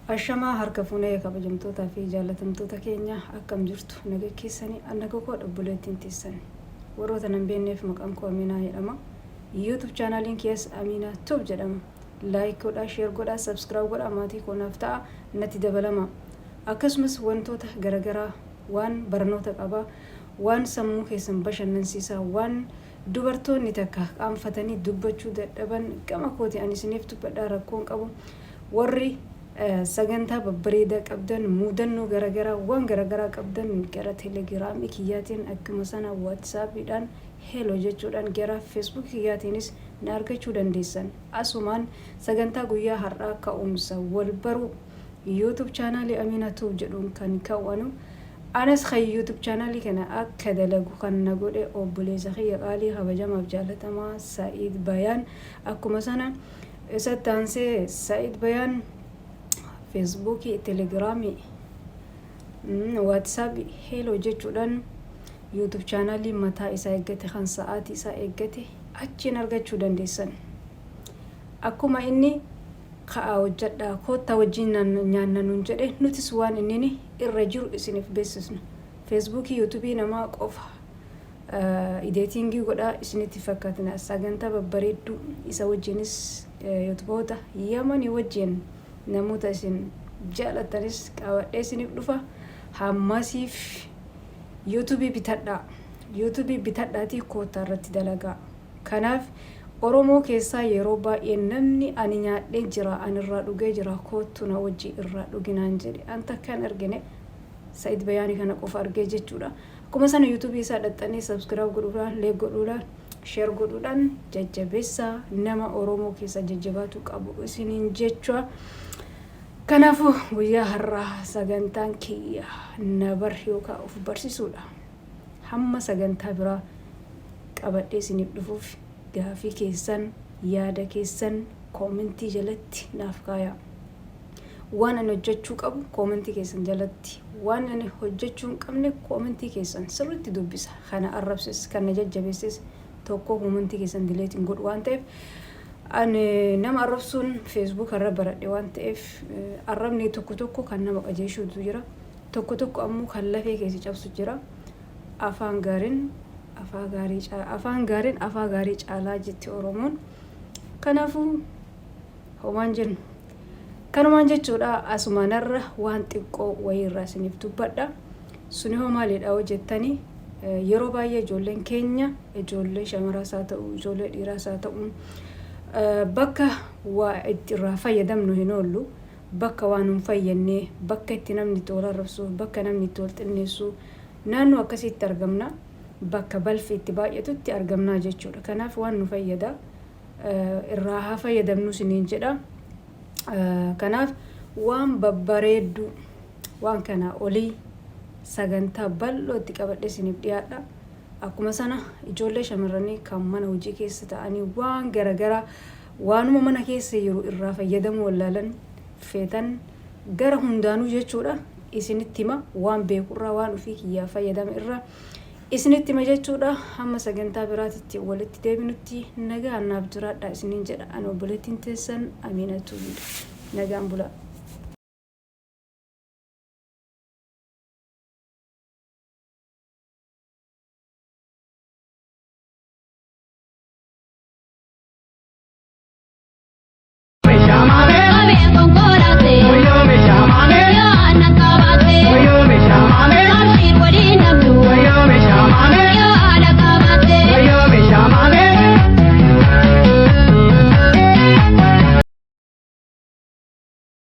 Ashamaa harka fuunee kabajamtootaa fi jaallatamtoota keenya, akkam jirtu? Naga keessanii? An naga koo obboleettiin teessan. Warroota nan beekneef, maqaan koo Aminaa jedhama. YouTube chaanaaliin kiyas Aminaa Tube jedhama. Like godhaa, share godhaa, subscribe godhaa, maatii koo naaf ta'a, natti dabalama. Akkasumas wantoota garagaraa, waan barnoota qabaa, waan sammuu keessan bashannansiisaa, waan dubartoonni takka qaanfatanii dubbachuu dadhaban gama kooti ani isiniif dubbadhaa, rakkoon qabu. Warri sagantaa babbareedaa qabdan, muudannoo garagaraa, waan garagaraa qabdan, gara Telegiraamii kiyyaatiin, akkuma sana WhatsAppiidhaan hello jechuudhaan gara Feesbuuk kiyyaatiinis na argachuu dandeessan. Asumaan sagantaa guyyaa har'aa ka'umsa wal baruu YouTube chaanaalii Amina Tube jedhuun kan ka'u, anas kan YouTube chaanaalii kana akka dalagu kan na godhe obboleessa kiyya qaalii kabajamaaf jaalatamaa Sa'iid Bayaan. Akkuma sana isatti aansee Sa'iid Bayaan Feesbuukii, Telegiraamii, WhatsAppii hello jechuudhaan YouTube chaanaalii mataa isaa eeggate kan sa'aatii isaa eeggate achiin argachuu dandeessan. Akkuma inni ka'aa hojjedhaa, koottaa wajjin nyaanna nuun jedhe, nutis waan inni irra jiru isiniif beeksisna. Feesbuukii, YouTubeii namaa qofa editing godhaa isinitti fakkaatina. Sagantaa babbareedduu isa wajjinis, YouTubeoota Yamanii wajjin, namoota isin jaalattanis qabadhee isiniif dhufa. Hammasiif YouTubeii bitadhaa, YouTubeii bitadhaatii koottaa irratti dalagaa. Kanaaf Oromoo keessaa yeroo baay'ee namni ani nyaadhee jira, ani irraa dhugee jira, koottu na wajji irraa dhuginaan jedhe an takkaan argine. Sa'id Bayaanii kana qofa argee jechuudha. Akkuma sana YouTubeii isaa dhaxxanii subscribe godhuudhaan, like godhuudhaan, share godhuudhaan jajjabeessaa, nama Oromoo keessa jajjabaatu qabu isiniin jecha. Kanaafuu guyyaa har'aa sagantaan kiyya nabar yookaan of barsiisuudha. Hamma sagantaa biraa qabadhee isiniif dhufuuf gaafii keessan, yaada keessan commentii jalatti naaf kaayaa. Waan ani hojjechuu qabu commentii keessan jalatti, waan ani hojjechuu hin qabne commentii keessan sirriitti dubbisa. Kana arrabsis, kana jajjabeessis tokko commentii keessan delete hin godhu waan ta'eef, ani nama arrabsuun Facebook irra baradhe waan ta'eef, arrabni tokko tokko kan nama qajeeshuutu jira, tokko tokko ammoo kan lafee keessa cabsu jira. Afaan gaariin afaa gaarii caalaa jetti Oromoon. Kanaafuu homaan jennu kanumaan jechuudha. Asumaanarra waan xiqqoo wayiirraa isiniif dubbadha. Suni hoo maalidha hoo jettanii, yeroo baay'ee ijoolleen keenya, ijoollee shamaraas haa ta'u, ijoollee dhiiraas haa ta'u, bakka waa itti irraa fayyadamnu hin oollu. Bakka waan hin fayyadne, bakka itti namni itti wal arrabsu, bakka namni itti wal xinneessu, naannoo akkasiitti argamna. Bakka balfi itti baay'atutti argamnaa jechuudha. Kanaaf waan nu fayyada irraa haa fayyadamnu isiniin jedha. Kanaaf waan babbareedduu, waan kanaa olii sagantaa bal'oo itti qabadhe isiniif dhiyaadha. Akkuma sana ijoollee shamarranii kan mana hojii keessa ta'anii waan garagaraa, waanuma mana keessa jiru irraa fayyadamuu wallaalan feetan, gara hundaanuu jechuudha isinitti hima. Waan beekurraa, waan ofii kiyyaa fayyadame irraa isinitti hima jechuudha. Hamma sagantaa biraatitti walitti deebinutti nagaan naaf jiraadha isiniin jedha. Ani obboleettiin teessan Amiina Tuubiidha. Nagaan bulaa.